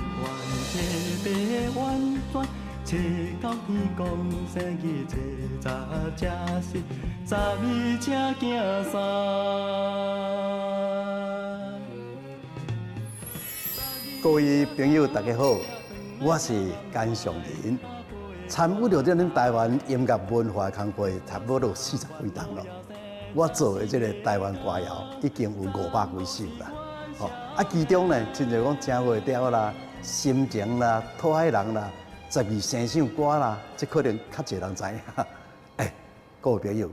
原提白婉转，找到天公生日初十才是12车行三。各位朋友，大家好，我是甘尚林，参与著咱台湾音乐文化工课差不多40几冬咯。我做的這个台湾歌谣已经有500几首啦，吼啊，其中呢，亲像讲正月调啦、心情啦、讨海人啦、十二生肖歌啦，這可能較濟人知影。欸，各位朋友，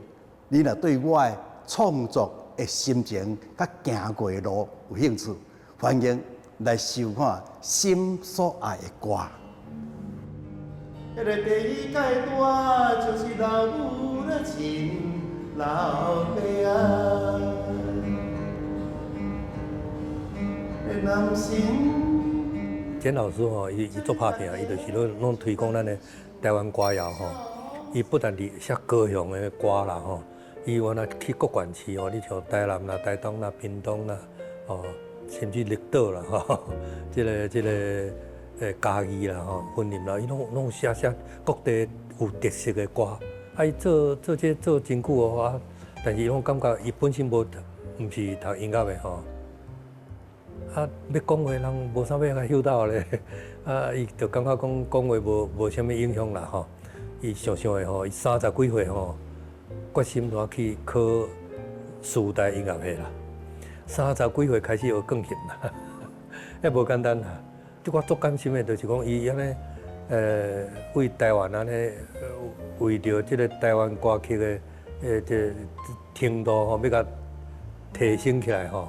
你若對我的創作的心情佮行過的路有興趣，歡迎來收看《心所愛的歌》。彼个第一階段就是老母咧親老爸啊，男神。簡老師吼，伊足拍拚，伊就是攏推廣咱的台灣歌謠吼。伊不但佇寫高雄的歌啦吼，伊原來去各縣市吼，你像台南啦、台東啦、屏東啦，哦，甚至綠島啦吼，這個嘉義啦吼、雲林啦，伊攏寫各地有特色的歌。啊，伊做這做真久哦啊，但是伊攏感覺伊本身無，毋是讀音樂的吼。啊，欲講話人無啥欲共曉鬥咧，啊，伊就感覺講講話無啥物影響啦吼。伊想想的吼，伊30幾歲吼，決心就去考師大音樂系啦。30幾歲開始學鋼琴啦，遐無簡單啦。對我足感心的，就是講伊按呢，為台灣按呢，為著這個台灣歌曲的這程度吼，欲共提升起來吼。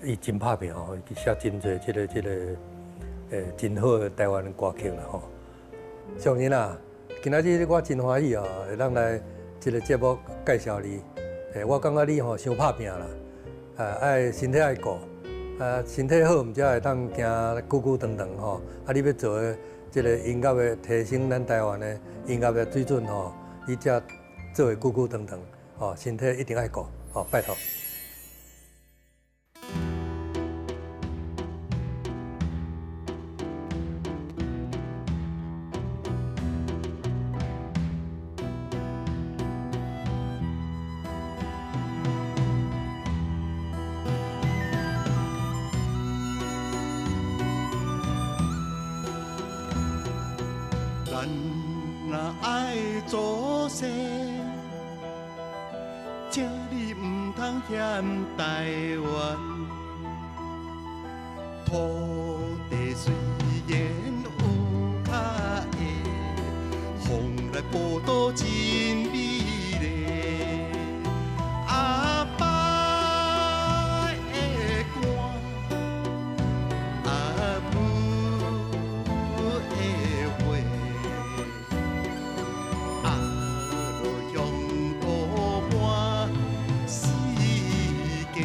伊真拍拚吼，伊寫真濟這個真好的台灣歌曲啦吼。尚仁啊，今仔日我真歡喜哦，會當來這個節目介紹你。我感覺你吼傷拍拚啦，啊，愛身體愛顧，啊，身體好，毋才會當行久久長長吼。啊，你欲做的這個音樂的提升咱台灣的音樂的水準吼，你才做會久久長長吼，身體一定愛顧，吼，拜託。咱若愛祖先，請你毋通嫌台灣。土地雖然有較矮，風來報道真美麗。阿爸的歌，阿母的話，阿羅鄉土滿世界。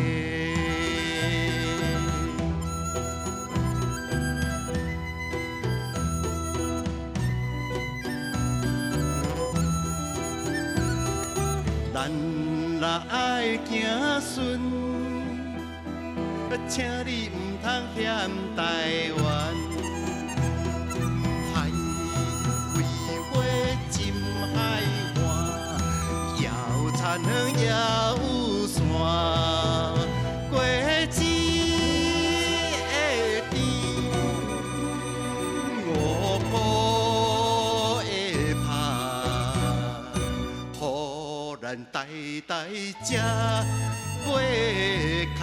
咱若愛行順，請你毋通嫌台灣。海開花真海岸，也有田園也有山，果子會甜，五穀會拍，予咱代代食袂空。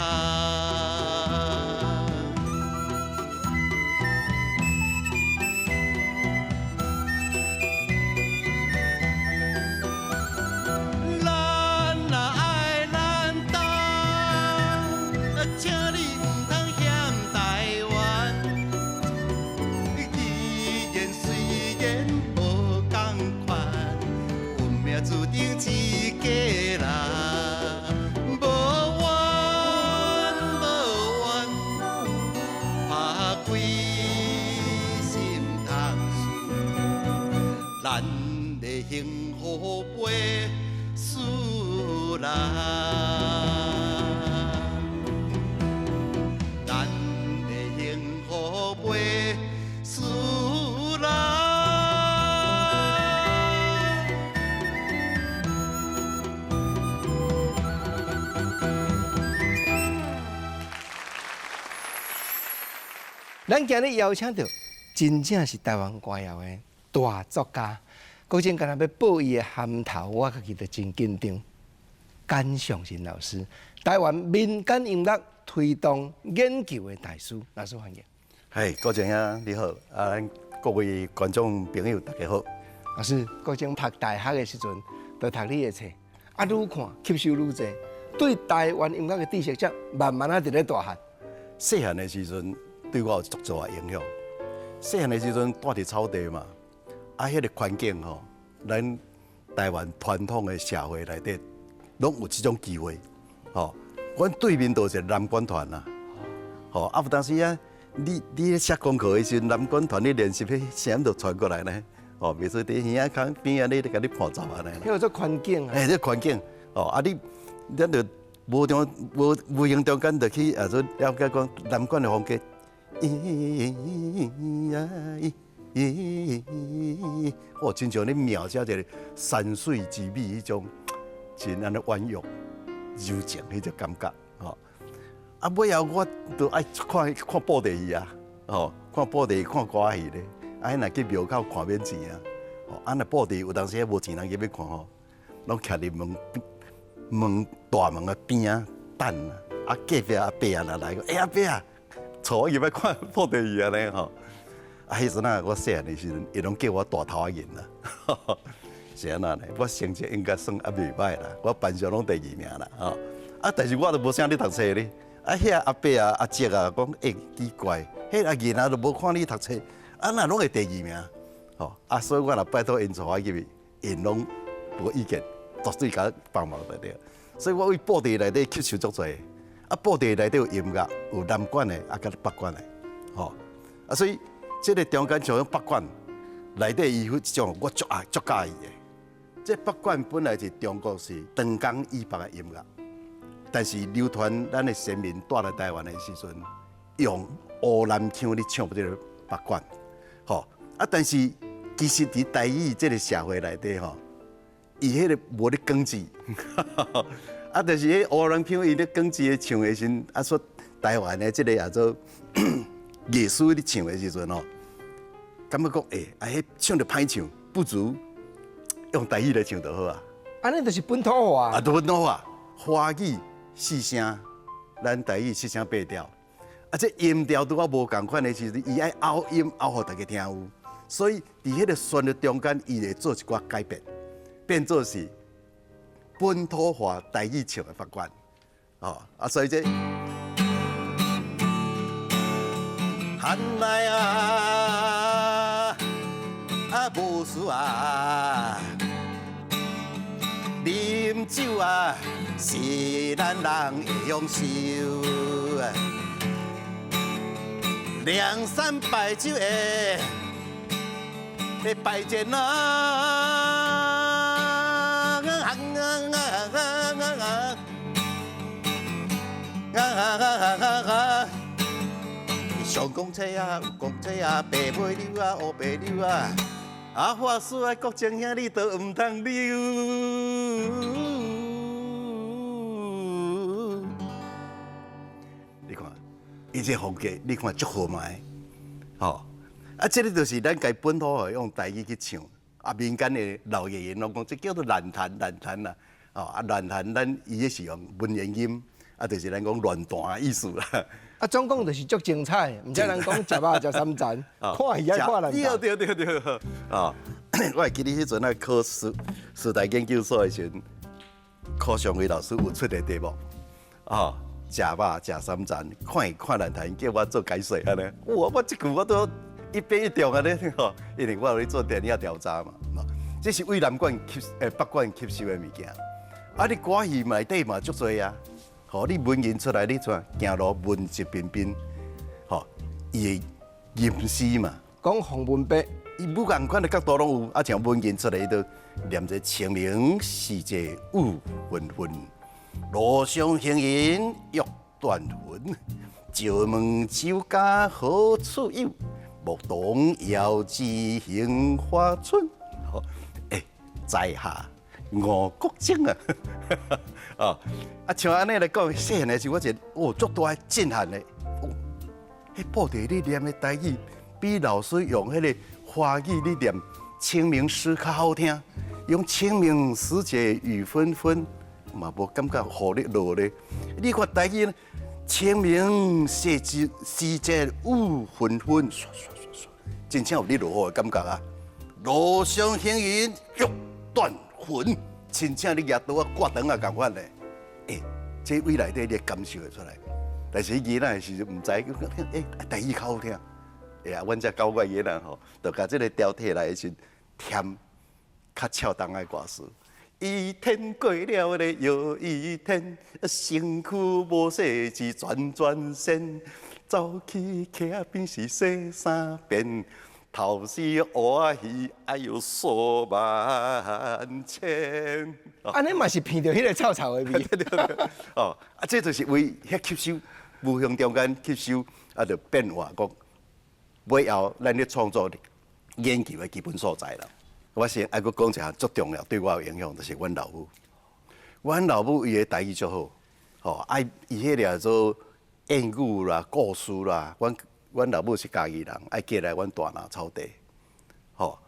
咱若愛咱台，請你毋通嫌台灣。語言雖然無仝款，運命注定一家人。無怨無怨，拍開心窗，咱的幸福袂輸人。咱的幸福袂咱今日邀請到真正是台灣歌謠的大作家，國政敢若欲報伊的銜頭，我家己就真緊張。簡尚仁老師，台灣民間音樂推動研究的大師，老師歡迎。嘿，國政兄你好，啊，各位觀眾朋友大家好。老師，國政讀大學的時陣，就讀你的冊，啊，愈看吸收愈濟，對台灣音樂的知識才慢慢仔佇咧大漢。細漢的時陣對我有足大影響。細漢的時陣蹛佇草地嘛，啊，彼個環境吼，咱台灣傳統的社會內底，攏有這種機會，吼。阮對面就有一個南管團啊，吼，啊有當時啊，你咧寫功課的時陣，南管團咧練習，彼聲音就傳過來呢。哦，袂使佇耳仔空邊仔咧，共你伴奏按呢。彼個做環境啊。欸，這環境，哦，啊你，咱就無中無無形中間就去啊，做了解講南管的風格。咿呀咿咿，哦，親像咧描寫一個山水之美，彼種真按呢婉約柔情彼種感覺，吼。啊，尾後我就愛看看布袋戲啊，吼，看布袋戲看歌仔戲咧。啊，若去廟口看免錢啊，吼，啊若布袋有當時無錢人入去看吼，攏徛佇門門大門的邊仔等啊，啊隔壁阿伯啊若來，欸阿伯啊，帶我入來看布袋戲按呢吼。啊，彼陣啊，我細漢的時陣，伊攏叫我大頭仔囡啦，是按怎呢？我成績應該算猶袂䆀啦，我班上攏第二名啦，吼。啊，但是我都無啥咧讀冊咧。啊，遐阿伯啊、阿叔啊講，欸，奇怪，彼個囡仔都無看你讀冊。啊，若攏會第二名，吼啊，所以我若拜託𪜶帶我入去，𪜶攏無意見，絕對共我幫忙就對。所以我對布袋內底吸收足濟，啊，布袋內底有音樂，有南管的，啊，佮北管的，吼啊，所以這個中間像北管內底伊有一種我足愛足佮意的。這北管本來是中國是長江以北的音樂，但是流傳咱的先民帶來台灣的時陣，用湖南腔咧唱這個北管。吼啊！但是其實佇台語這個社會內底吼，伊彼個無咧管制，啊，但是彼湖南腔伊咧管制咧唱的時陣，啊，說台灣的這個叫做藝術咧唱的時陣吼，感覺講欸，啊，彼唱得歹唱，不如用台語來唱就好啊。按呢就是本土化。啊，就本土化，華語四聲，咱台語七聲八調。啊，這音調拄仔無仝款的時陣，伊愛拗音拗予大家聽有，所以佇彼個旋律中間，伊會做一寡改變，變做是本土化台語唱的北管，哦，啊，所以這漢來啊，啊無事啊，啉酒啊是咱人的享受。梁山擺酒的拜見啊！上公車啊，有公車啊，白尾溜啊，烏白溜啊，啊，法師啊，國政兄你都毋通溜。你看。伊這風格，你看足豪邁，吼！啊，這個就是咱家本土的用台語去唱，啊，民間的老藝人攏講，這叫做亂彈亂彈啦，哦，啊，亂彈，咱伊彼是用文言音，啊，就是咱講亂彈的意思啦。啊，總講就是足精彩，毋知人講食肉食三層，看戲愛看亂彈。對對對對，哦，我會記得彼陣啊考師大研究所的時陣，柯尚輝老師有出個題目，哦。食肉食三層，看戲看亂彈，叫我做解說按呢。我我這句我都一背一中按呢吼，因為我有咧做電影調查嘛。這是對南管吸北管吸收的物件。啊，你歌戲內底嘛足濟啊。吼，你文言出來，你怎行路文質彬彬，吼，伊會吟詩嘛。講馮文伯，伊無仝款的角度攏有，啊，像文言出來，伊就念這清明時節雨紛紛。路上行人欲斷魂，借問酒家何處有？牧童遙指杏花村。吼，欸，在下吳國楨啊！哦，啊，像按呢來講，細漢的時我一個哦，足大的震撼的。彼布袋咧念的台語，比老師用彼个華語咧念清明詩較好聽。用清明時節雨紛紛，嘛無感覺雨咧落咧。你看台語，清明時節時節雨紛紛，唰唰唰唰，真正有咧落雨的感覺啊！路上行人欲斷魂，親像你舉刀仔割腸仔仝款咧。欸，這位內底你感受會出來。但是囡仔的時陣毋知，欸，台語較好聽。欸啊，阮這九月囡仔吼，就共這个調提來的時陣，添較俏儋的歌詞。一天過了咧又一天，身軀無細緻轉轉身，走去溪仔邊是洗衫便，頭是烏魚，哎喲數萬千。按呢嘛是闻著彼个臭臭的味。對對對。哦，啊，這就是為彼吸收，無形中間吸收，啊，就變化講，尾後咱咧創作研究的基本素材啦。我先愛閣講一項足重要對我有影響，就是阮老母。阮老母伊的台語足好，吼，啊，伊彼个做諺語啦、故事啦。阮老母是嘉義人，愛嫁來阮大林草地，吼，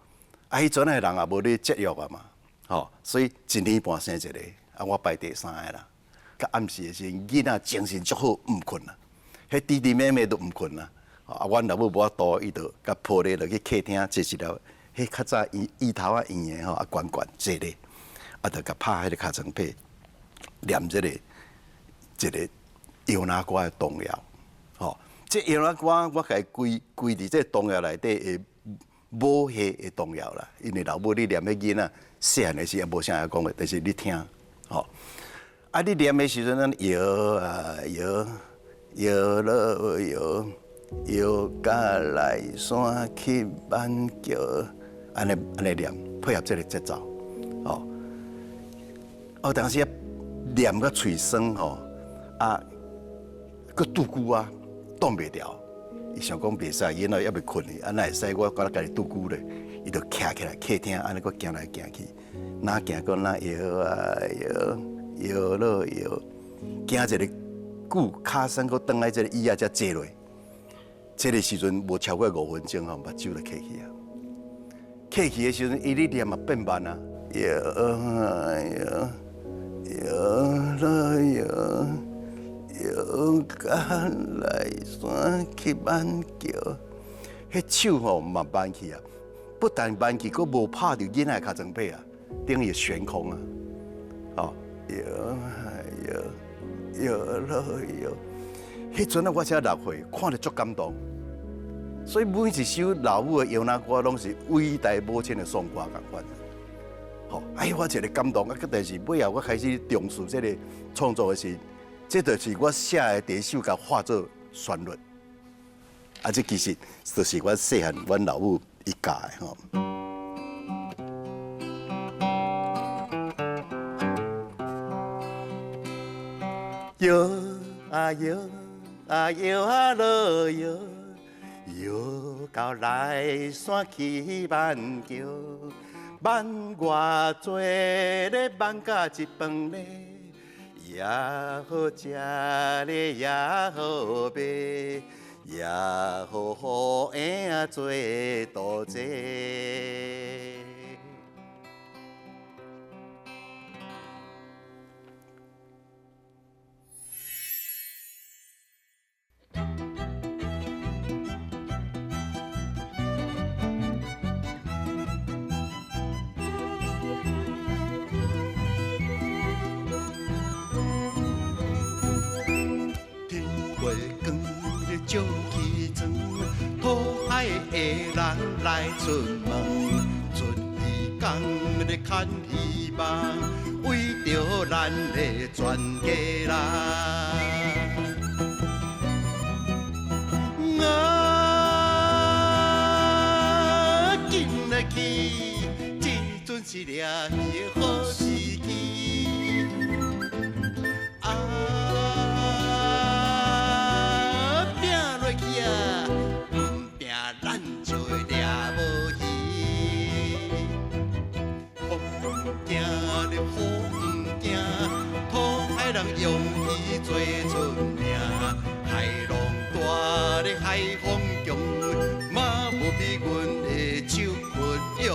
啊，彼陣的人也無咧節育啊嘛，吼，所以一年半生一个，啊，我排第三个啦。到暗時的時陣，囡仔精神足好，毋睏啦，彼弟弟妹妹都毋睏啦。啊，阮老母無法度，伊就共抱咧落去客廳坐一粒。彼較早椅椅頭仔圓的吼，啊懸懸坐咧，啊就共拍彼个尻川被，念這个一个搖籃歌的童謠，吼，這搖籃歌我共伊歸歸佇這個童謠內底的母系的童謠啦，因為老母咧念彼囡仔細漢的時也無啥會講話，但是你聽，吼，啊你念的時陣，咱搖啊搖，搖落搖，搖甲來山去挽橋。按呢按呢念，配合這个節奏，吼。哦，當時念甲喙酸吼，啊，閣拄久啊，擋袂牢。伊想講袂使，囡仔猶未睏去，啊，哪會使我閣家己拄久咧？伊就徛起來客廳，按呢閣行來行去，若行閣若搖啊搖，搖落搖，行一个久，跤身閣轉來這个椅仔才坐落。這个時陣無超過5分鐘吼，目睭就瞌去啊。瞌去的時陣，伊咧念嘛變慢啊，搖啊搖，搖落搖，搖甲來山去挽橋，彼手吼嘛慢去啊，不但慢去，閣無拍著囡仔尻川被啊，等於懸空啊，哦，搖啊搖，搖落搖，彼陣啊我才6歲，看著足感動。所以每一首老母的搖籃歌，攏是偉大母親的頌歌仝款。吼，哎，我一个感動啊！但是尾後我開始重視這个創作的時，這就是我寫的第一首，共化做旋律。啊，這其實就是我細漢阮老母伊教的吼。搖啊搖啊搖啊落搖。搖到來山去挽橋，挽偌濟咧，挽甲一飯咧，也好食咧，也好賣，也好予婴仔做同齊。早起床，討海的人來出門，出漁工咧牽希望，為著咱的全家人。啊，緊來去，這陣是掠魚的好時機。啊！勇氣最出名，海浪大咧海海風強，嘛無比阮的手骨勇。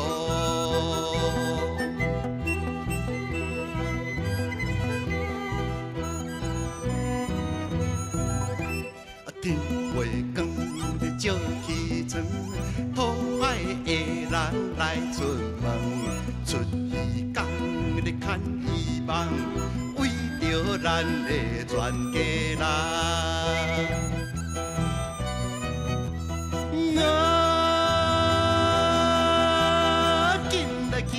天袂光，你早起床，討海的人來出門，出魚工咧牽希望，為著咱的全家人。啊，緊來去，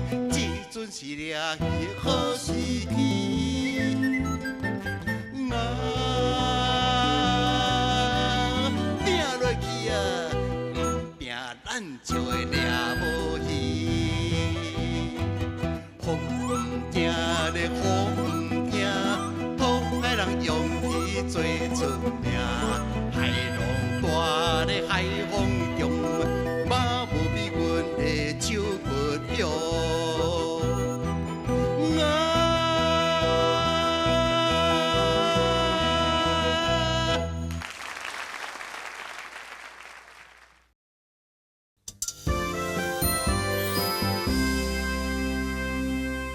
這陣是掠魚的好時機。啊，拼落去啊，毋拼咱就會掠無魚。風毋驚咧，雨毋驚，討海人勇氣最出名。海浪大咧，海風強，嘛無比阮的手骨勇。啊！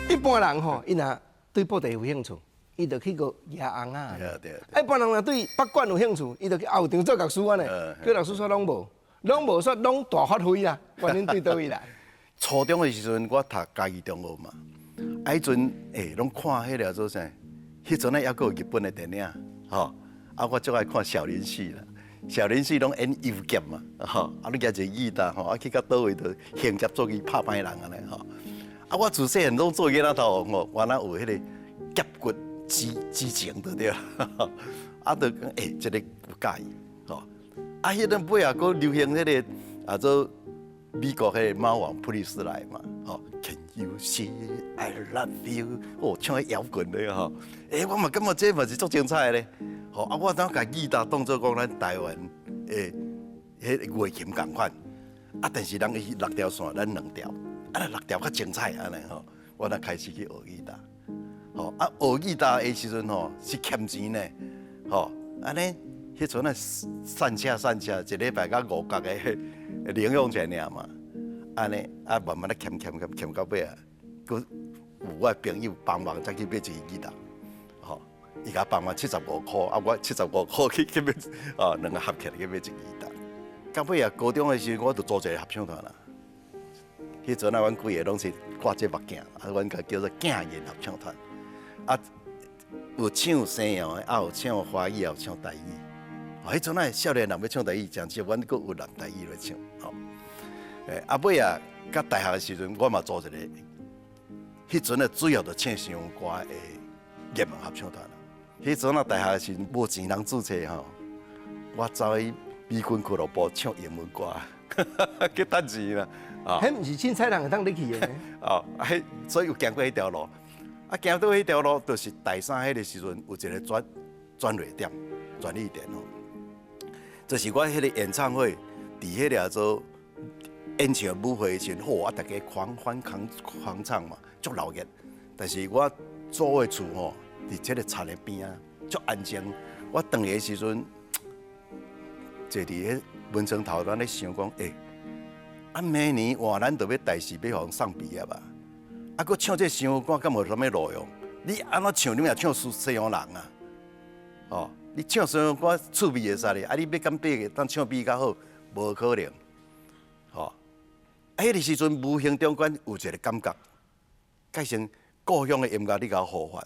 一般人吼，伊若對布袋有興趣，伊就去學野尪仔。對對。一般人若對北管有興趣，伊就去後場做樂師按呢。叫老師說攏無，攏無說攏大發揮啦。原因對佗位來？初中的時陣，我讀嘉義中學嘛，啊，彼陣欸，攏看彼个做啥？彼陣啊，猶閣有日本的電影，吼，啊，我足愛看少林寺啦。少林寺攏演遊俠嘛，吼，啊，你舉一个吉他吼，啊，去到佗位就行俠做伊拍歹人按呢吼。啊，我自細漢攏做囡仔頭吼，原來有彼个俠骨之情就對啦。啊，就講欸，這个有佮意，吼。啊，彼陣尾仔閣流行彼个啊做美國彼个貓王普利斯萊嘛，吼，Can you see I love you？哦，唱彼搖滾的吼。欸，我嘛感覺這嘛是足精彩的咧。吼，啊，我當共吉他當做講咱台灣的彼個樂琴仝款，啊，但是人伊六條線，咱兩條，啊，六條較精彩按呢吼。我才開始去學吉他，吼，啊，學吉他的時陣吼是欠錢呢，吼，按呢，彼陣啊散車散車，一禮拜才五角的零用錢爾嘛，按呢，啊，慢慢仔欠欠欠欠到尾啊，閣有我的朋友幫忙才去買一支吉他。伊共我幫忙75箍，啊，我75箍去買，哦，兩个合起來去買一支吉他。到尾啊，高中的時陣，我就組一个合唱團啦。彼陣啊，阮幾个攏是掛這目鏡，啊，阮共叫做鏡人合唱團。啊，有唱西洋的，啊，有唱華語，也有唱台語。哦，彼陣啊，少年人欲唱台語，誠少，阮閣有南台語來唱。吼，欸，啊，尾啊，到大學的時陣，我嘛組一個。彼陣啊，主要就唱西洋歌的熱門合唱團。彼陣啊，大學的時陣無錢通註冊吼，我走去美軍俱樂部唱英文歌，去趁錢啦。啊，彼毋是凊彩人會當入去的。哦，彼所以有行過彼條路，啊，行到彼條路，就是大三彼个時陣有一个轉捩點、轉捩點吼。就是我彼个演唱會，佇彼个做演唱舞會的時陣，好啊，大家狂歡狂唱嘛，足鬧熱。但是我租的厝吼，佇這个田的邊仔，足安靜。我轉來的時陣，坐佇彼門床頭，咱咧想講，欸，啊，明年換咱就欲大四，欲予人送畢業啊！啊，閣唱這西洋歌，敢無啥物路用？你按怎唱，你嘛唱輸西洋人啊！哦，你唱西洋歌趣味會使咧，啊，你欲敢比會當唱比較好，無可能。吼，啊，彼个時陣無形中間有一个感覺，改成故鄉的音樂，你共我呼喚。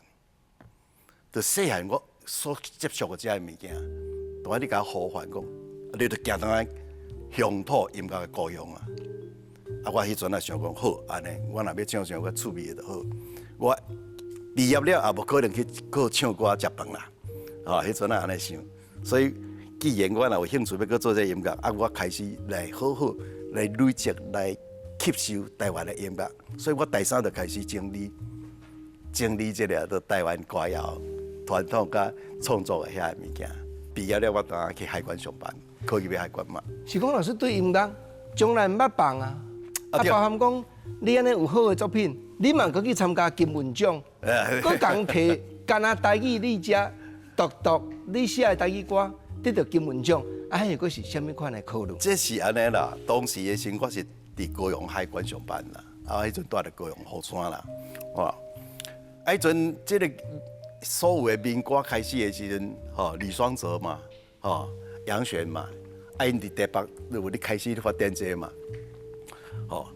就細漢我所接觸的這个物件，都愛你共我呼喚講，你就行轉來鄉土音樂的故鄉啊！啊，我彼陣也想講，好，按呢，我若欲唱唱較趣味的就好。我畢業了也無可能去閣唱歌食飯啦，吼，彼陣也按呢想。所以，既然我若有興趣欲閣做這个音樂，啊，我開始來好好來累積、來吸收台灣的音樂。所以我大三就開始整理、整理這个台灣歌謠傳統佮創作的遐个物件。畢業了，我當然去海關上班，考入去海關嘛。是講老師對音樂從來毋捌放啊，啊，包含講你按呢有好的作品，你嘛閣去參加金韻獎，閣共提干焦台語你遮獨獨你寫的台語歌得著金韻獎，啊，彼個閣是啥物款的考慮？這是按呢啦，當時的時我是佇高雄海關上班啦，啊，彼陣住佇高雄雨山啦，吼，啊，彼陣這个所有的民歌開始的時陣，吼，李雙澤嘛，吼，楊璇嘛，啊，𪜶佇台北有咧開始咧發展這个嘛，吼，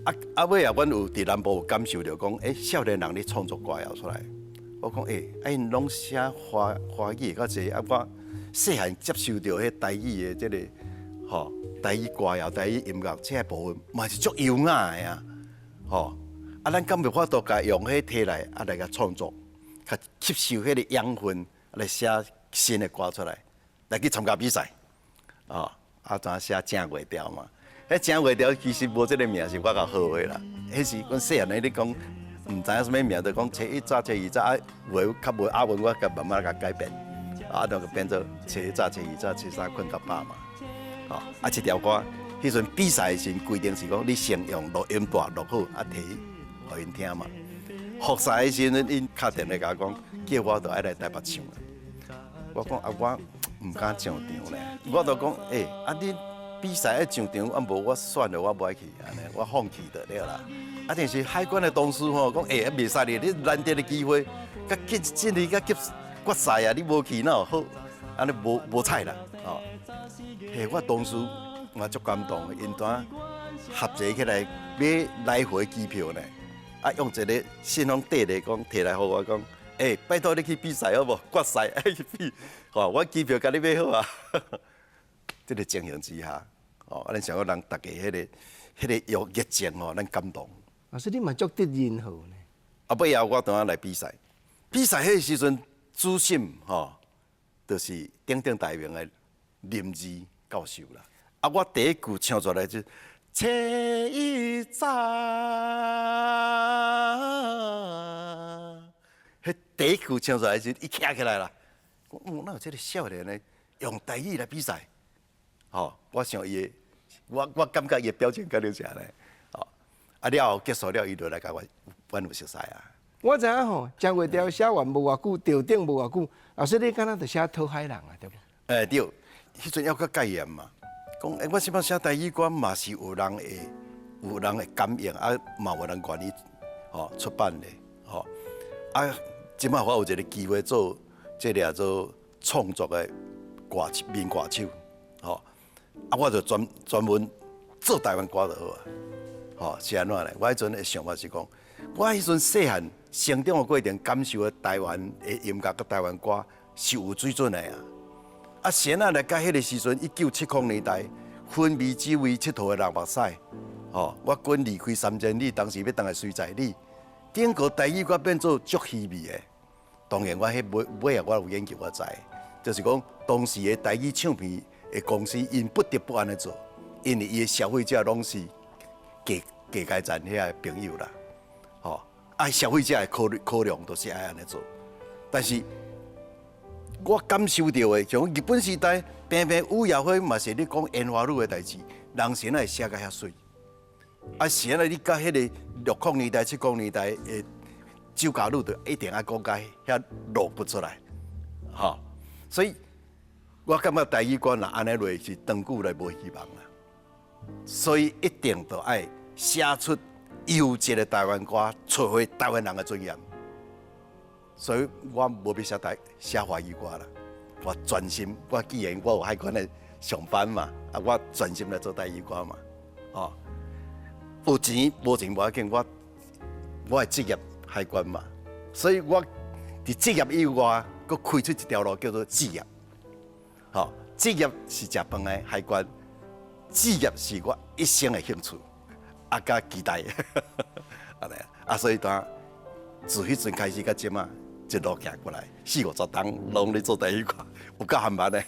啊啊尾啊，阮有佇南部有感受著講，欸，少年人咧創作歌謠出來，我講，欸，啊，𪜶攏寫華華語較濟，啊，我細漢接受著彼台語的這个，吼，台語歌謠、台語音樂這个部分嘛是足優雅的啊，吼，啊，咱敢有法度共用彼提來啊來共創作，較吸收彼個養分來寫新的歌出來，來去參加比賽，哦，啊，怎寫正月調嘛？彼正月調其實無這个名，是我共號的啦。彼是阮細漢咧咧講，毋知影啥物名，就講初一早、初二早，啊，話較無押韻，我共慢慢共改變，啊，就變做初一早、初二早、初三睏較飽嘛。哦，啊，這條歌，彼陣比賽的時陣規定是講，你先用錄音帶錄好，啊，提予𪜶聽嘛。複賽的時陣，𪜶敲電話共我講，叫我著愛來台北唱。我講啊，我毋敢上場咧。我就講，欸，啊你比賽愛上場，啊無我算了，我無愛去，按呢，我放棄就對啦。啊，但是海關的同事吼講，欸，袂使哩，你難得的機會，佮進進去佮決決賽啊，你無去哪有好？按呢無無彩啦，吼。嘿，我當時嘛足感動，𪜶當合齊起來買來回機票呢，啊，用一个信封袋來講，提來予我講，欸，拜託你去比賽好無？決賽愛去比，吼，我機票共你買好啊。這个情形之下，吼，啊，咱想講人逐家彼个彼个有熱情吼，咱感動。老師，你嘛足得人和呢？啊，尾後我當來比賽，比賽彼个時陣，主審吼，就是鼎鼎大名的林志教授啦。啊，我第一句唱出來就初一早，彼第一句唱出來時，伊徛起來啦，講，嗯，哪有這个少年的用台語來比賽？吼，我想伊的，我我感覺伊的表情敢若是按呢，吼，啊了後結束了，伊就來共我，阮有熟似啊。我知影吼，正月調寫完無偌久，吊頂無偌久，老師你敢若就寫討海人啊，對無？欸，對，彼陣猶閣戒嚴嘛，講欸，我這擺寫台語歌嘛是有人會，有人會感應，啊嘛有人願意吼出版的，吼，啊，這擺我有一个機會做這个做創作的歌民歌手，吼，啊，我就專專門做台灣歌就好啊，吼，是按怎咧？我彼陣的想法是講，我彼陣細漢成長的過程，感受的台灣的音樂佮台灣歌是有水準的啊。啊，是按怎來到彼个時陣，1970年代，分美只為𨑨迌的人目屎，吼，我軍離開三千里，當時欲轉來隨在你，頂個台語歌變做足稀微的。當然，我彼尾尾仔我有研究，我知，就是講當時的台語唱片的公司，𪜶不得不按呢做，因為伊的消費者攏是低低階層遐的朋友啦，吼，啊，消費者的考慮考量都是愛按呢做，但是我感受著的，像日本時代，平平雨夜花嘛是咧講煙花女的代誌，人是按怎會寫甲遐媠？啊，是按怎你佮彼个60年代、70年代的酒家女，就一定愛講甲遐露骨出來，吼。所以，我感覺台語歌若按呢落是長久來無希望啦。所以一定著愛寫出優質的台灣歌，找回台灣人的尊嚴。所以我無欲寫台寫華語歌啦，我專心。我既然我有海關的上班嘛，啊，我專心來做台語歌嘛，吼。有錢無錢無要緊，我我的職業海關嘛，所以我佇職業以外，閣開出一條路叫做志業。吼，職業是食飯的海關，志業是我一生的興趣，啊，佮期待，按呢，啊，所以當自彼陣開始到這馬。一路行過來，四五十冬攏咧做台語歌，有夠含慢的。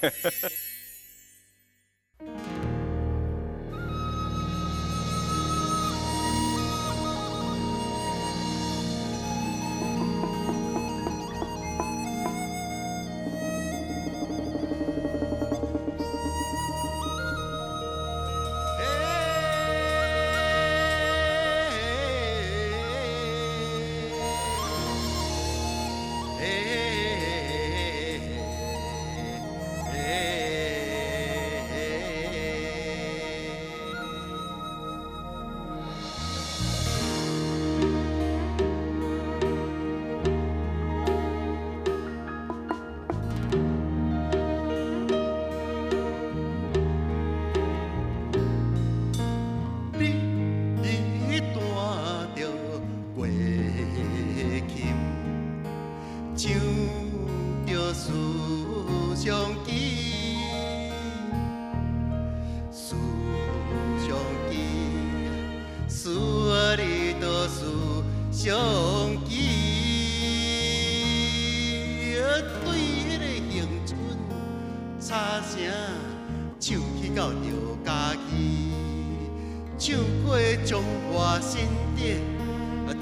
唱过彰化新竹，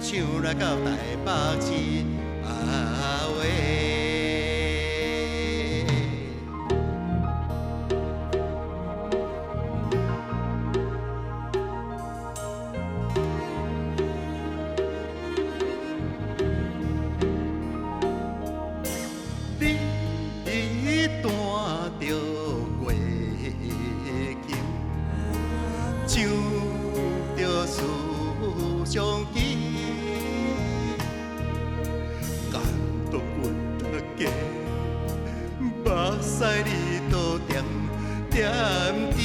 唱来到台北市啊喂。你弹著月琴，唱著思想机，感动阮大家，目屎你都点点滴，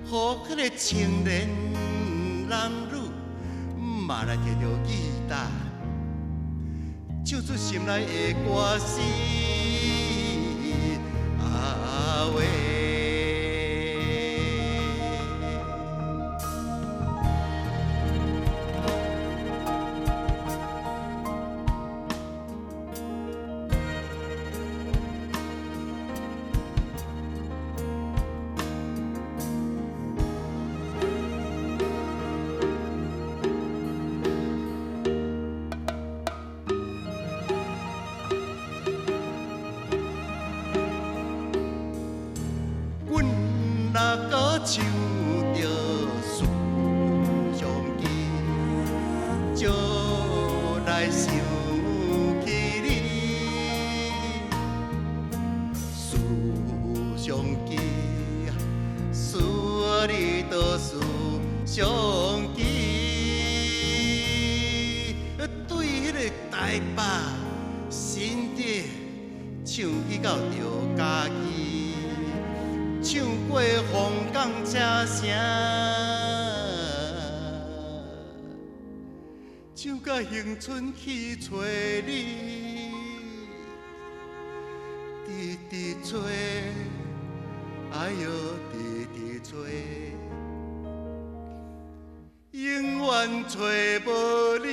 予彼个青年男女嘛来提著吉他，唱出心内的歌词啊喂。阮若阁唱著思想机，就来想起你。思想机，思你都思想机，对彼个台北新竹唱去到著家己。唱过凤岗车城，唱到恒春去揣你，直直揣，哎哟，直直揣，永远揣无你。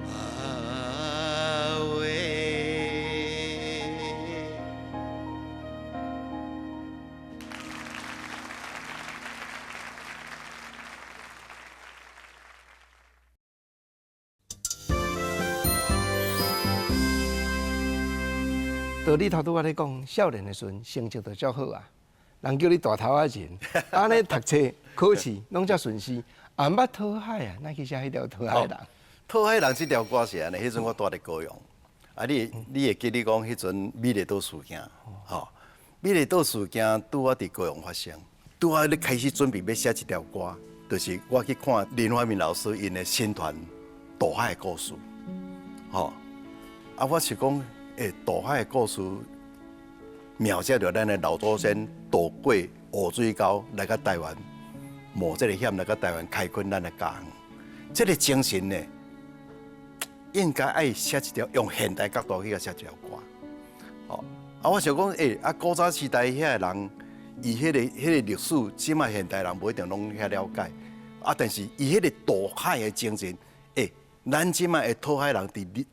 啊喂。道理头拄仔咧讲，少年的时阵成绩就足好啊，人叫你大头仔人，按呢读册考试攏遮顺遂，也毋捌讨海啊，哪去写彼条讨海人？讨海人这条歌是按呢，彼阵我蹛伫高雄，啊你会记得讲彼阵美丽岛事件，吼，美丽岛事件拄仔伫高雄发生，拄仔咧开始准备欲写这条歌，就是我去看林怀民老师𪜶的新团渡海的故事，吼，啊我是讲。渡海的故事描写著咱的老祖先渡过乌水沟来到台湾，冒这个险来到台湾开垦咱的家园，这个精神呢，应该爱写一条用现代角度去共写一条歌。哦，啊，我想讲，啊，古早时代遐个人，伊彼个历史，这马现代人无一定拢遐了解。啊，但是伊彼个渡海的精神，咱这马的讨海人伫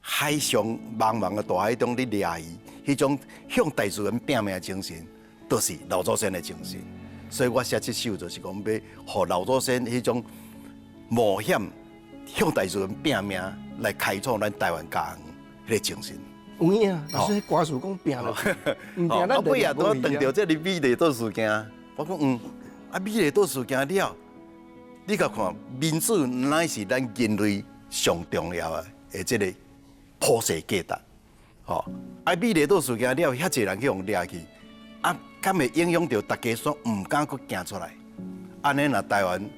海上茫茫的大海中咧掠鱼，彼种向大自然拼命的精神，就是老祖先的精神。所以我写这首就是讲，欲予老祖先彼种冒险向大自然拼命来开创咱台湾家园彼个精神。有影，老师，歌词讲拼落去，毋拼咱尾仔拄拄著这个美丽岛事件，我讲啊美丽岛事件了，你共看民主乃是咱人类上重要的这个普世价值，吼！啊，美丽岛事件了，遐济人去予掠去，啊，敢会影响著大家煞毋敢阁行出来？按呢，若台湾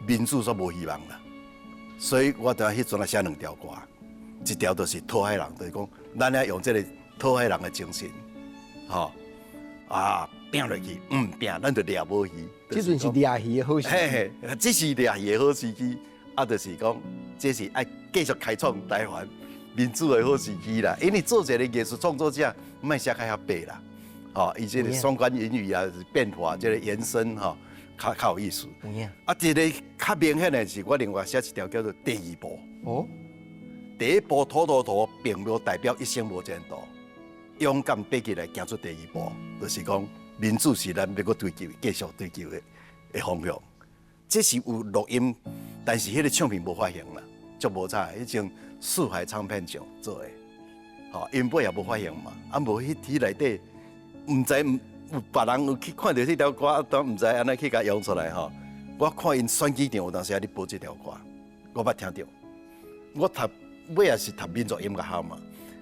民主煞无希望啦。所以我伫彼阵仔写两条歌，一条就是讨海人，就是讲咱爱用这个讨海人的精神，吼啊，拼落去，毋拼，咱就掠无鱼。这阵是掠鱼的好时机。嘿嘿，这是掠鱼的好时机，啊，就是讲这是爱继续开创台湾民主的好时机啦。因为做一个艺术创作者，莫写较遐白啦，吼，伊这个双关隐喻啊，变化，这个延伸吼，较有意思。啊，一个较明显的是，我另外写一条叫做第二步。哦。第一步土土土，并无代表一生无前途，勇敢爬起來行出第二步，就是講民主是咱欲閣追求、繼續追求的方向。這是有錄音，但是彼個唱片無發行啦，足無彩。彼種四海唱片廠做的，吼，𪜶尾也無發行嘛。啊，無彼內底，毋知有別人有去看著這條歌，都毋知按怎去共用出來吼。我看𪜶選舉場有當時佇咧播這條歌，我捌聽著。我讀尾也是讀民族音樂學嘛，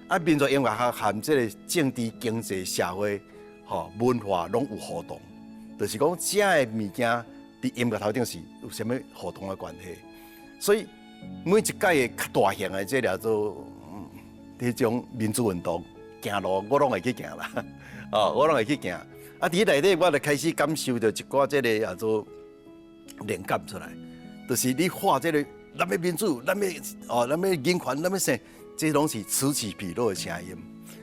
啊，民族音樂學和這個政治、經濟、社會、吼文化攏有互動，就是講這个物件佇音樂頭頂是有啥物互動的關係。所以每一屆的較大型的這個做彼種民主運動行路，我攏會去行啦，哦，我攏會去行。啊，佇內底我就開始感受著一寡這个叫做靈感出來，就是你畫這个咱欲民主，咱欲哦，咱欲人權，咱欲啥，這攏是此起彼落的聲音。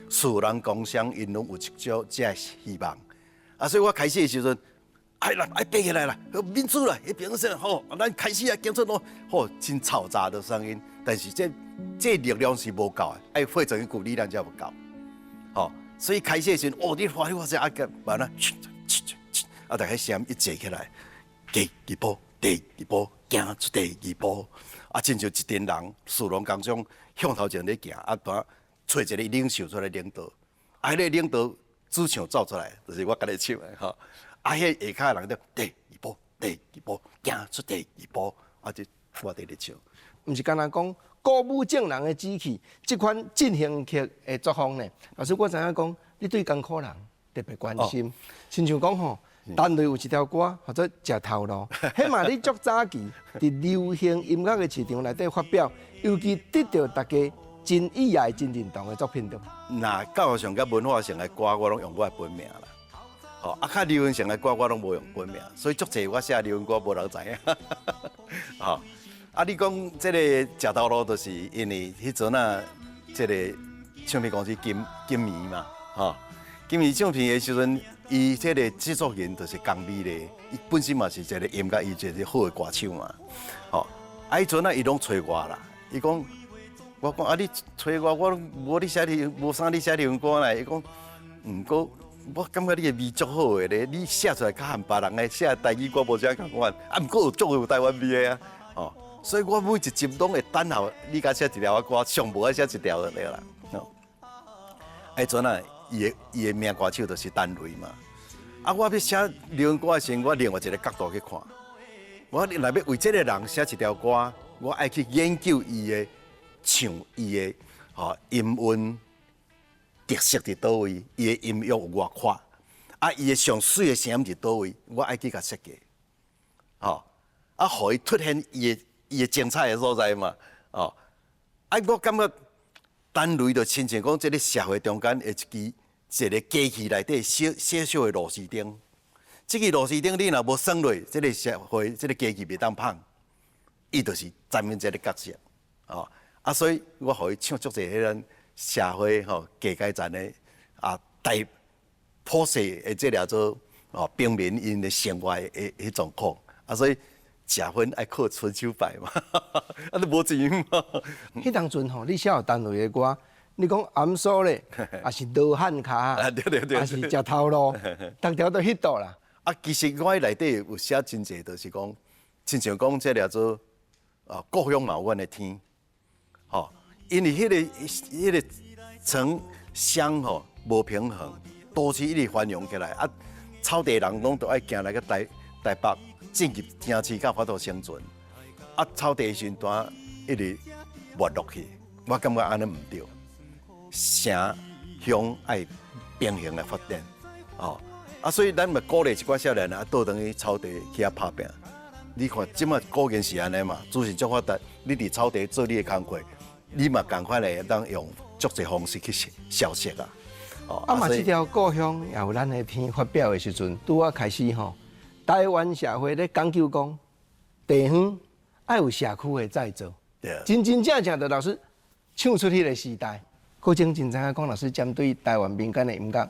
士農工商𪜶攏有一種這希望。啊，所以我開始的時陣，愛啦，愛爬起來啦，民主啦，彼邊說吼，咱開始啊，行出路，吼，真嘈雜的聲音。但是這力量是無夠的，愛匯成一股力量才有夠。吼，所以開始的時陣，哦，你發你發這啊個，完了，啊，逐个聲音一坐起來，第二步，第二步，行出第二步，啊，親像一群人，士農工商向頭前咧行，啊，拄揣一个領袖出來領導，啊，彼個領導主唱走出來，就是我家己唱的吼。啊，彼下跤的人就第二步，第二步，行出第二步，啊，就我佇咧唱。毋是干焦講鼓舞眾人的志氣，這款進行曲的作風呢？老師，我知影講，你對艱苦人特別關心，親像講吼，單位有一條歌號做《食頭路》，彼嘛你足早期佇流行音樂的市場內底發表，尤其得著大家真意愛、真認同的作品對。若教育上佮文化上的歌，我攏用我的本名啦。吼，啊，較流行上的歌我攏無用本名，所以足濟我寫流行歌無人知影。吼，啊，你講這个食頭路，就是因為彼陣啊，這个唱片公司金金迷嘛，吼，金迷唱片的時陣，伊這个製作人就是江美麗，伊本身嘛是一个音樂，伊一个好的歌手嘛，吼，啊，彼陣啊，伊攏揣我啦，伊講，我講啊，你揣我，我無你寫的，無啥你寫流行歌啦，伊講，毋過我感覺你的味足好的咧，你寫出來較和別人的寫台語歌無啥仝款，啊，毋過有足有台灣味的啊，吼，所以我每一集攏會等候你共寫一條歌，上無愛寫一條就對啦，吼。彼陣啊，伊的名歌手就是陳雷嘛。啊，我欲寫流行歌的時陣，我另外一個角度去看，我若欲為這个人寫一條歌，我愛去研究伊的唱，伊的吼音韻特色佇佗位，伊的音域有偌闊，啊，伊的上媠的聲音佇佗位，我愛去共設計，吼，啊，予伊凸顯伊的精彩的所在嘛，哦，啊，我感覺陳雷就親像講這个社會中間的一支一个機器內底小小小的螺絲釘，這支螺絲釘你若無栓落，這个社會這个機器袂當麭，伊就是擔任這个角色，哦，啊，所以我予伊唱足濟彼咱社會吼低階層的啊，大普世的這个做哦平民𪜶的生活的彼種苦，啊，所以食薰愛靠春秋牌嘛，啊，都無錢嘛。彼當陣吼，你寫予陳雷的歌，你講暗捎咧，抑是羅漢跤，啊，對對對，抑是食頭路，逐條都彼度啦。啊，其實我內底有寫真濟，就是講，親像講這个做啊，故鄉嘛有阮的天，吼，因為彼個城鄉吼無平衡，都市一直繁榮起來，啊，草地人攏都愛行來個台北進入城市，才有法度生存，啊，草地時陣一直沒落去，我感覺按呢毋對，城鄉愛平衡來發展，哦，啊，所以咱嘛鼓勵一寡少年人啊，倒轉去草地去遐拍拚。你看，這馬果然是按呢嘛，資訊足發達，你佇草地做你的工課，你嘛仝款會當用足濟方式去消息啊。哦，啊嘛，這條故鄉也有咱的天發表的時陣，拄仔開始吼，台灣社會咧講究講地方愛有社區的再造，真真正正就老師唱出彼个時代。郭晶真知影講老師針對台灣民間的音樂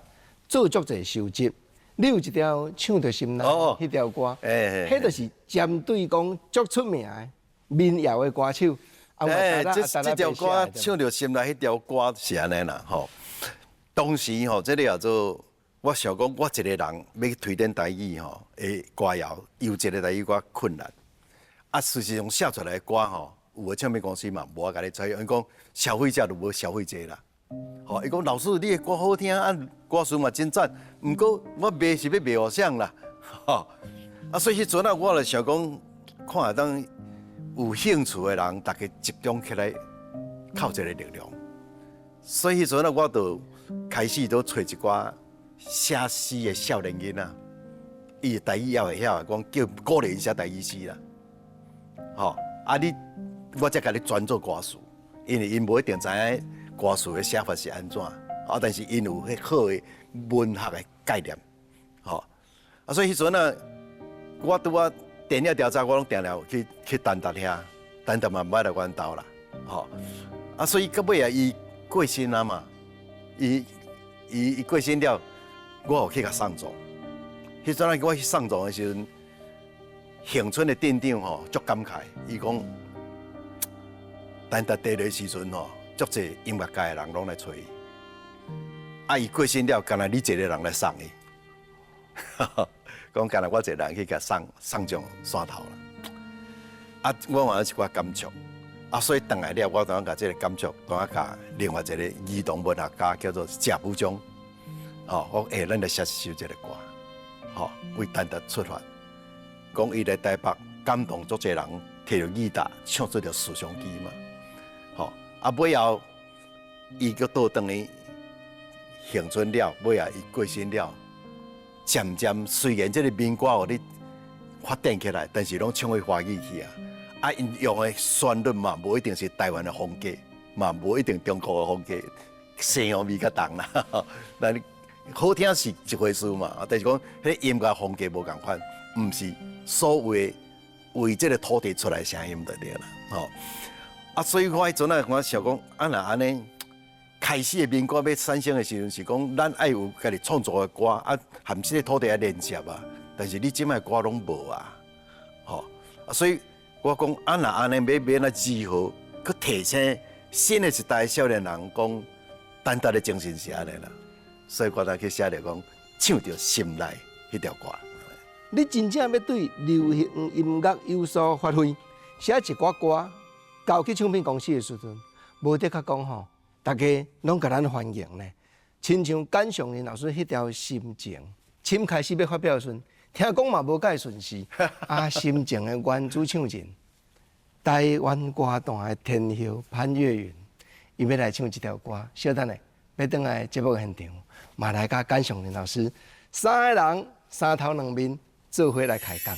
做足濟收集。你有一條唱著心內彼條歌，彼就是針對講足出名的民謠的歌手。這條歌唱著心內彼條歌是按呢啦，吼。當時吼，這个叫做我想講，我一個人欲推展台語吼的歌謠，有一个台語歌困難。啊，事實上寫出來的歌吼，有的唱片公司嘛無愛共你採用，伊講消費者就無消費者啦。吼，伊講老師你的歌好聽啊，歌詞嘛真讚，毋過我賣是欲賣予誰啦？吼，啊，所以彼陣啊，我就想講，看會當有興趣的人，大家集中起來，靠一個力量。所以彼陣啊，我就開始都揣一寡寫詩的少年囡仔，伊台語也會曉，講叫鼓勵𪜶寫台語詩啦。吼，啊你，我才共你轉做歌詞，因為𪜶無一定知影歌詞的寫法是按怎，啊，但是𪜶有彼好的文學的概念，吼，啊，所以彼陣啊，我拄仔電影調查，我攏定定去陳達遐，陳達嘛毋愛來阮兜啦，吼，啊，所以到尾啊，伊過身啊嘛，伊過身了，我有去共送葬。彼陣啊，我去送葬的時陣，恆春的鎮長吼足感慨，伊講，陳達佇咧時陣吼，足濟音樂界的人攏來揣伊，啊，伊過身了，干焦你一個人來送伊，講干焦我一個人去共送送上山頭啦。啊，我嘛有一寡感觸，啊，所以轉來了，我當共這個感觸，當共另外一個兒童文學家叫做謝武章，哦，我講，咱來寫一首這個歌，吼，為陳達出發，講伊來台北感動足濟人，提著吉他唱出著思想機嘛，吼，啊，尾後伊閣倒轉去恆春了，尾後伊過身了，漸漸雖然這個民歌予你發展起來，但是攏唱去華語去啊，啊，𪜶用的旋律嘛，無一定是台灣的風格，嘛無一定中國的風格，西洋味較重啦。但好聽是一回事嘛，但是講彼音樂風格無仝款，毋是所謂為這個土地出來的聲音就對啦，吼。啊，所以我彼陣啊，我想講，啊，若按呢開始的民歌欲產生的時陣，是講咱愛有家己創作的歌，啊，含這個土地愛連接啊。但是你這擺歌攏無啊，吼。啊，所以我講，啊，若按呢欲按怎如何去提醒新的一代少年人講，陳達的精神是按呢啦。所以我才去寫著講，唱著心內彼條歌。你真正欲對流行音樂有所發揮，寫一寡歌交去唱片公司的時陣，無的確講吼，大家攏共咱歡迎呢。親像簡尚仁老師彼條心情，簽開始欲發表的時陣，聽講嘛無蓋順序。啊，心情的原主唱人，台灣歌壇的天后潘越雲，伊欲來唱這條歌，稍等下，欲轉來節目現場，嘛來佮簡尚仁老師三个人三頭兩面做伙來開講。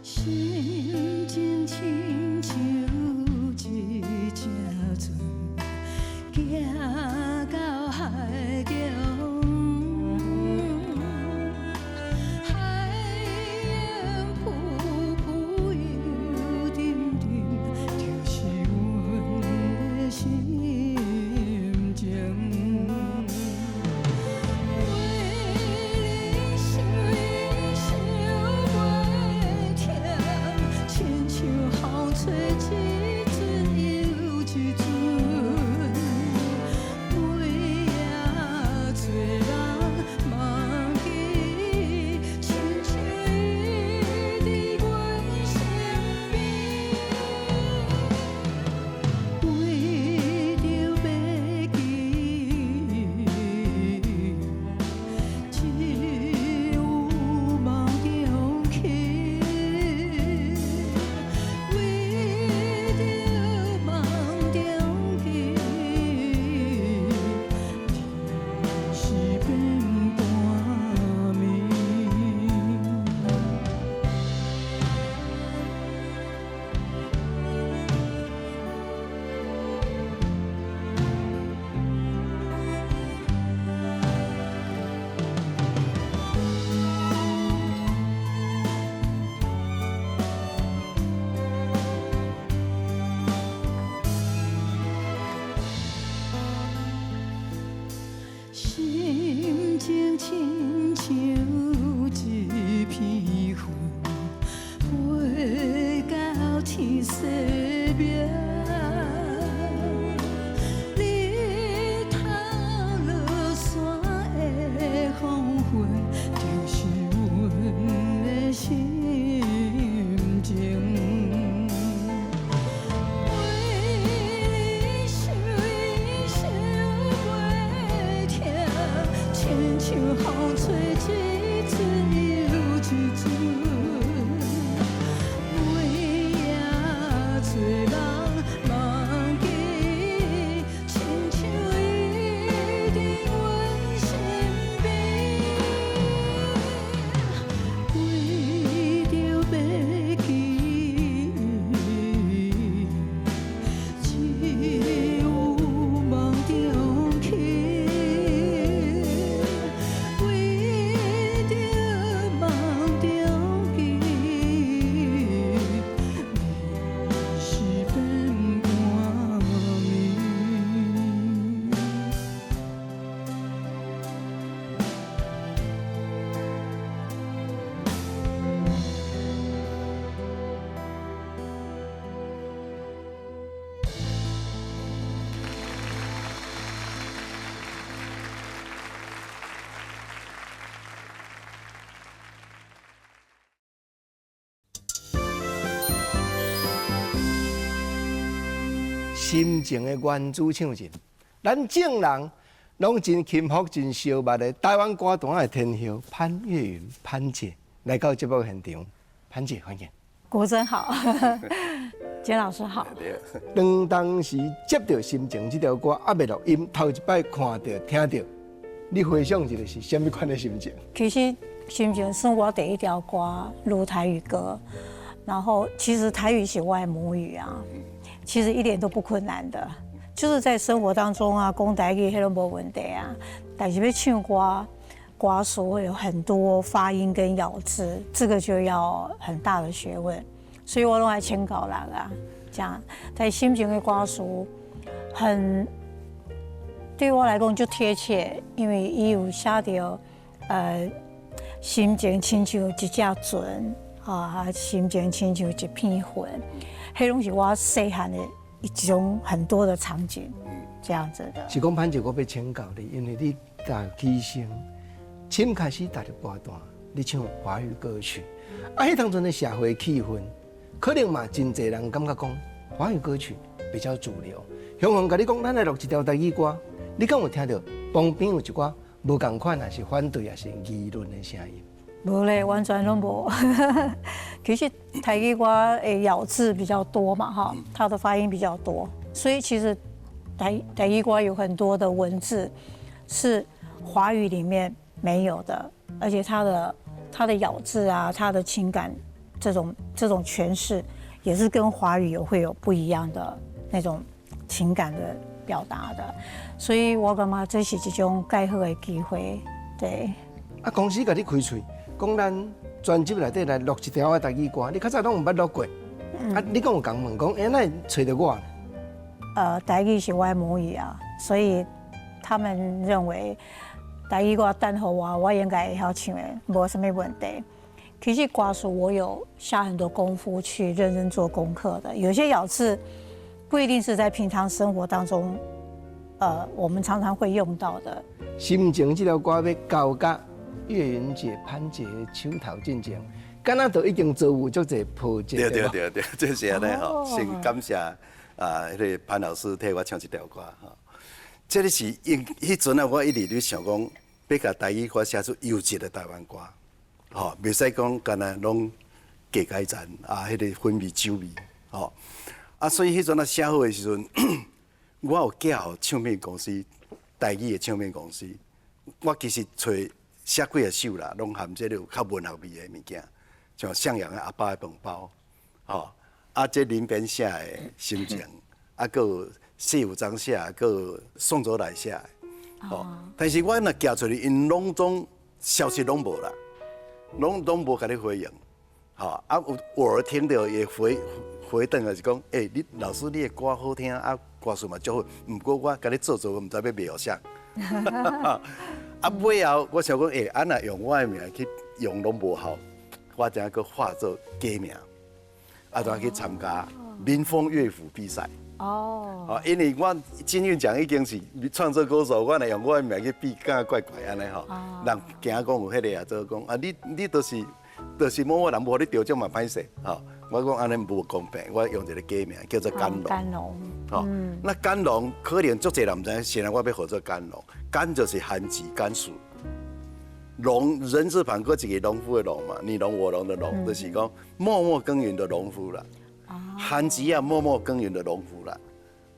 心情親像一隻船，天生命。日头落山的黄昏，就是阮的心情。为你想伊想袂停，亲像风吹一阵又一阵，每夜做梦梦见，亲像伊伫阮身边。为著欲记伊，只有梦中去。为著梦中记，日时变半暝。心情的原主唱人，咱众人攏真钦服、真相捌的台灣歌壇的天后潘越雲潘姐來到節目現場，潘姐歡迎。國珍好，簡老師好。當當時接到心情這條歌，還未錄音，頭一擺看到、聽到，你回想一下是啥物款的心情？其實心情是我第一條歌錄台語歌，然後其實台語是我的母語啊，其實一點都不困難的，就是在生活當中啊，講台語彼攏無問題啊，但是欲唱歌，歌詞會有很多發音跟咬字，這個就要很大的學問，所以我攏愛請教人啊，這樣。但心情的歌詞很對我來講就貼切，因為伊有寫著，心情親像一隻船啊，心情親像一片雲，彼攏是我細漢的一種很多的場景，這樣子的。是講潘姐，我欲請教你，因為你大起生，先開始踏入歌壇，你唱華語歌曲，啊，彼當陣的社會氣氛，可能嘛真濟人感覺講華語歌曲比較主流。雄雄共你講，咱來錄一條台語歌，你敢有聽著旁邊有一寡無仝款，還是反對，還是議論的聲音？無咧，完全攏無。其實台語歌的咬字比較多嘛，哈，它的發音比較多，所以其實台語歌有很多的文字是華語裡面沒有的，而且它的咬字啊，它的情感這種詮釋，也是跟華語會有不一樣的那種情感的表達的，所以我感覺這是一種蓋好的機會，對。啊，公司共你開喙，講咱專輯內底來錄一條仔台語歌，你較早攏毋捌錄過，啊，你敢有共問講，欸，哪會揣著我？台語是我的母語啊，所以他們認為台語歌等予我，我應該會曉唱的，無啥物問題。其實歌詞我有下很多功夫去認真做功課的，有些咬字不一定是在平常生活當中，我們常常會用到的。心情這條歌欲交予越雲姐、潘姐的手頭進前，敢若都已經遭遇足濟波折。對對對對，這是按呢吼，先感謝啊，彼個潘老師替我唱這條歌吼。這個是因彼陣啊，我一直咧想講，欲共台語歌寫出優質的台灣歌，吼，袂使講干焦攏加改讚啊，彼個粉味酒味，吼。啊，所以彼陣啊寫好的時陣，我有寄予唱片公司，台語的唱片公司，我其實揣寫幾仔首啦，攏含這個有較文學味的物件，像向陽的阿爸的飯包，吼，啊，這林邊寫的心情，啊，閣有謝有章寫，閣有宋祖來寫的，吼。但是我若寄出去，𪜶攏總消息攏無啦，攏無共你回應，吼。啊，有偶爾聽著會回轉來是講，欸，你老師你的歌好聽，啊，歌詞嘛足好，毋過我共你做做，毋知欲賣予啥。啊，尾後我想講，欸，啊若用我的名去用攏無效，我怎閣化做假名？啊，就去參加民風樂府比賽。哦，因為我金韻獎已經是創作歌手，我若用我的名去比，敢怪怪按呢吼。人驚講有彼個啊，做講啊，你就是某某人無予你得獎嘛歹勢吼。我講按呢無公平，我用一個假名叫做甘龍。甘龍。吼，那甘龍可能足濟人毋知影，現在我欲號做甘龍，甘就是番薯甘薯，農人字旁閣一個農夫的農嘛，你農我農的農，就是講默默耕耘的農夫啦。番薯仔默默耕耘的農夫啦，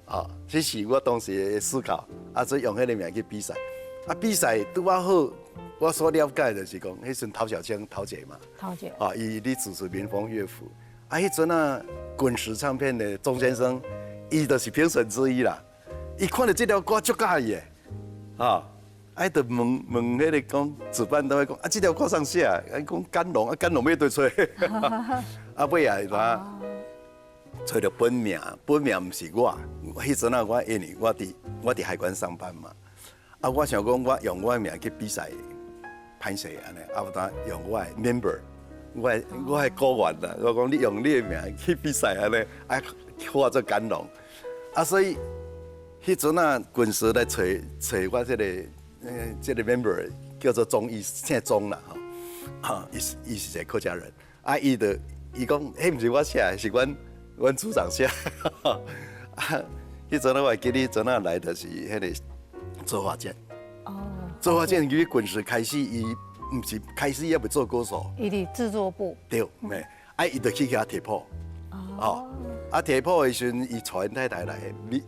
啊，這是我當時的思考，啊，所以用彼個名去比賽，啊，比賽拄仔好，我所了解就是講，彼陣陶曉清陶姐嘛，陶姐，啊，伊咧主持民風樂府，啊，彼陣啊，滾石唱片的鍾先生，伊就是評審之一啦，伊看著這條歌足佮意的，啊，啊，就問問彼個講主辦單位講，啊，這條歌誰寫？啊，講甘龍，啊，甘龍欲佗揣，啊，尾仔他。揣著本名，本名毋是我。彼陣啊，我因為我佇海關上班嘛，啊，我想講我用我的名去比賽，歹勢按呢，啊，有當用我的 member，我的股員啦，我講你用你的名去比賽按呢，啊，號做甘龍，啊，所以彼陣啊，滾石來揣揣我這個 member 叫做鍾義，姓鍾啦吼，哈，伊是一個客家人，啊，伊就伊講，彼毋是我寫的，是阮組長寫，啊，彼陣我會記得，陣仔來就是彼個周華健。哦。周華健伊滾石開始，伊毋是開始猶未做歌手。伊佇製作部。對，嘿，啊，伊就去遐提譜。哦。啊，提譜的時陣，伊帶𪜶太太來，美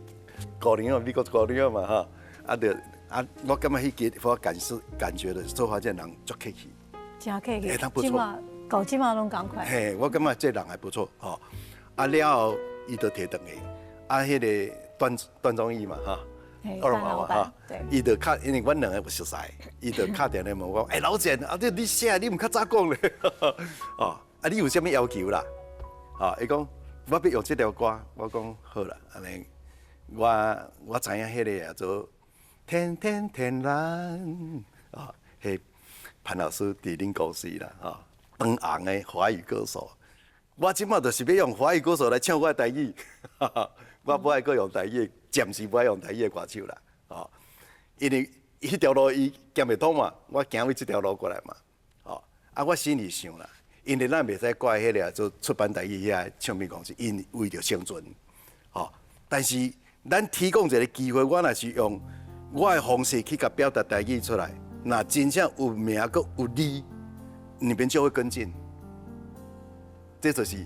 姑娘美國姑娘嘛，吼，啊，就啊，我感覺彼個我感覺的周華健人足客氣。誠客氣。欸，他不錯。到這馬攏仝款。嘿，我感覺這人還不錯，吼。啊了後，伊就提轉去，啊，彼個段段忠義嘛，哈，二毛嘛，哈，伊就敲，因為阮兩個有熟似，伊就敲電話問我，欸，老簡，啊，你寫你毋較早講咧，哦，啊，你有啥物要求啦？哦，伊講我欲用這條歌，我講好啦，按呢，我知影彼個啊做天天天藍，啊，彼潘老師佇恁公司啦，吼，當紅的華語歌手。我這馬就是欲用華語歌手來唱我的台語，我無愛閣用台語，暫時無愛用台語的歌手啦，哦，因為彼條路伊行袂通嘛，我行為這條路過來嘛，哦，啊，我心裡想啦，因為咱袂使怪彼個做出版台語遐唱片公司，𪜶為著生存，哦，但是咱提供一個機會，我若是用我的方式去共表達台語出來，若真正有名閣有利，你們就會跟進。這就是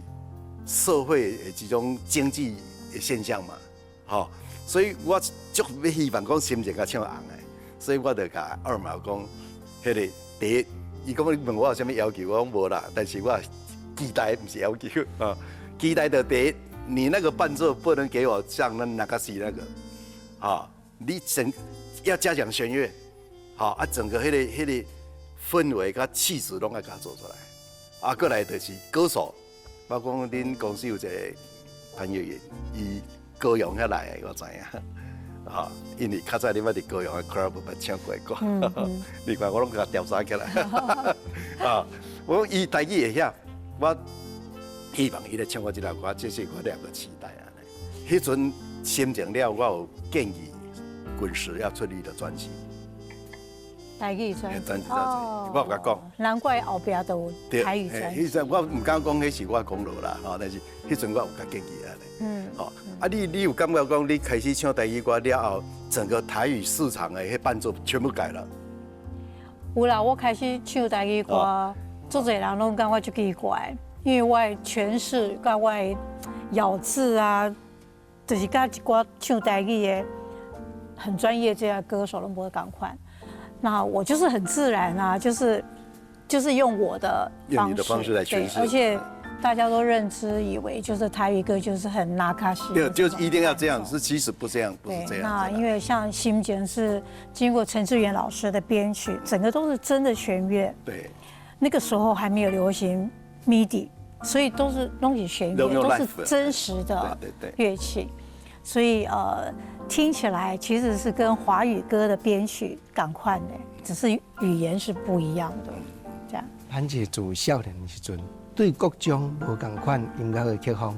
社會的這種經濟的現象嘛，吼，所以我足欲希望講心情共唱紅的，所以我就共二毛講，彼個第一，伊講你問我有啥物要求，我講無啦，但是我期待毋是要求啊，期待的第一，你那個伴奏不能給我像那那個是那個，啊，你整要加強弦樂，好啊，整個彼個氛圍佮氣質攏愛共做出來，啊，過來就是歌手。包括恁公司有一個潘越雲，伊高雄遐來的，我知影。啊，因為較早你捌佇高雄的 club 捌唱過歌，你看我攏共調查起來。啊，我講伊台語會曉，我希望伊來唱我這條歌，這是我兩個期待啊。彼陣心情了，我有建議滾石要出你的專輯。台語專輯，我有共講。難怪後壁都有台語專輯。彼陣我毋敢講，彼是我功勞啦，吼！但是彼陣我有共建議按呢。吼，啊，你有感覺講，你開始唱台語歌了後，整個台語市場的彼伴奏全部改了？有啦，我開始唱台語歌，足濟人攏感覺足奇怪，因為我的詮釋佮我的咬字啊，就是佮一寡唱台語的很專業這個歌手攏無仝款。那我就是很自然啊，就是用我的用你的方式來詮釋，而且大家都認知以為就是台語歌就是很那卡西，對，就一定要這樣，是其實不這樣，不是這樣。那因為像《心情》是經過陳志遠老師的編曲，整個都是真的弦樂。那個時候還沒有流行 MIDI，所以都是攏是弦樂，都是真實的樂器，所以聽起來其實是跟華語歌的編曲仝款的，只是語言是不一樣的，這樣。潘姐自少年時陣，對各種無仝款音樂的曲風，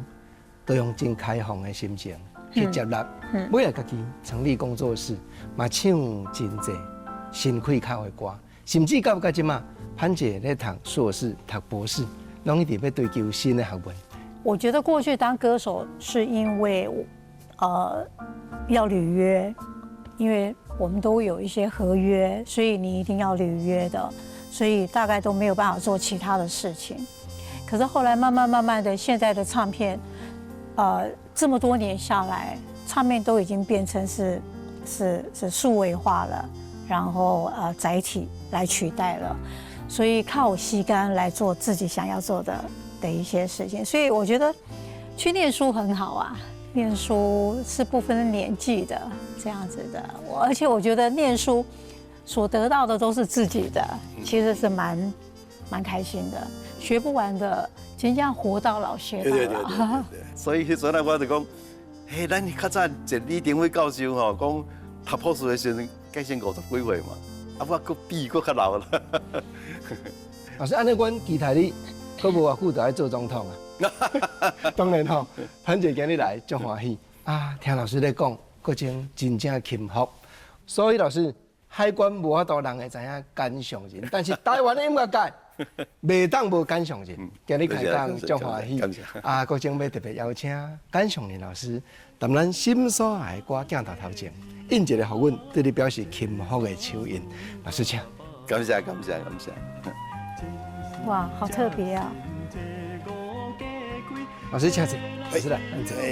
都用真開放的心情去接納。尾仔家己成立工作室，嘛唱真濟新開口的歌，甚至到這馬，潘姐咧讀碩士、讀博士，攏一直欲追求新的學問。我覺得過去當歌手是因為，要履約，因為我們都有一些合約，所以你一定要履約的，所以大概都沒有辦法做其他的事情。可是後來慢慢慢慢的，現在的唱片，這麼多年下來，唱片都已經變成是數位化了，然後載體來取代了，所以靠時間來做自己想要做的一些事情。所以我覺得去念書很好啊，念書是不分年紀的這樣子的，而且我覺得念書所得到的都是自己的，其實是蠻開心的，學不完的，真正活到老學到老。對對對對對。所以彼陣啊，我就講，嘿，咱較早一李登輝教授吼，講讀博士的時陣，改先50幾歲嘛，啊，我閣比閣較老啦。老師，按呢，阮期待你，閣無偌久就愛做總統啊！當然吼，潘姐今日來足歡喜啊！聽老師咧講，國情真正幸福。所以老師，海關無法度人會知影簡尚仁，但是台灣的音樂界袂當無簡尚仁。今日開講足歡喜啊！國情欲特別邀請簡尚仁老師，踮咱心所愛的歌鏡頭頭前，印一個予阮對你表示幸福的手印。老師請。感謝感謝感謝。哇，好特別啊！老師請坐，老師來，咱坐，老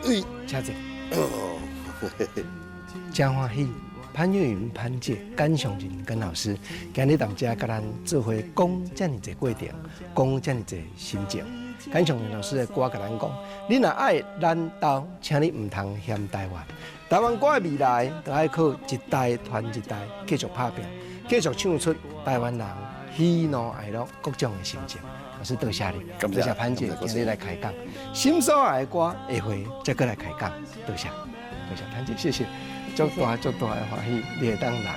師來，請坐。真歡喜，潘越雲潘姐簡尚仁簡老師，今日踮遮佮咱做伙講遮爾濟過程，講遮爾濟心情。簡尚仁老師的歌共咱講，你若愛咱兜，請你毋通嫌台灣。台灣歌的未來，就愛靠一代傳一代，繼續拍拚，繼續唱出台灣人喜怒哀樂各種的心情。老師多謝你，多謝潘姐今日來開講，心所愛的歌下回再閣來開講。多謝，多謝潘姐，謝謝，足大足大的歡喜，你會當來。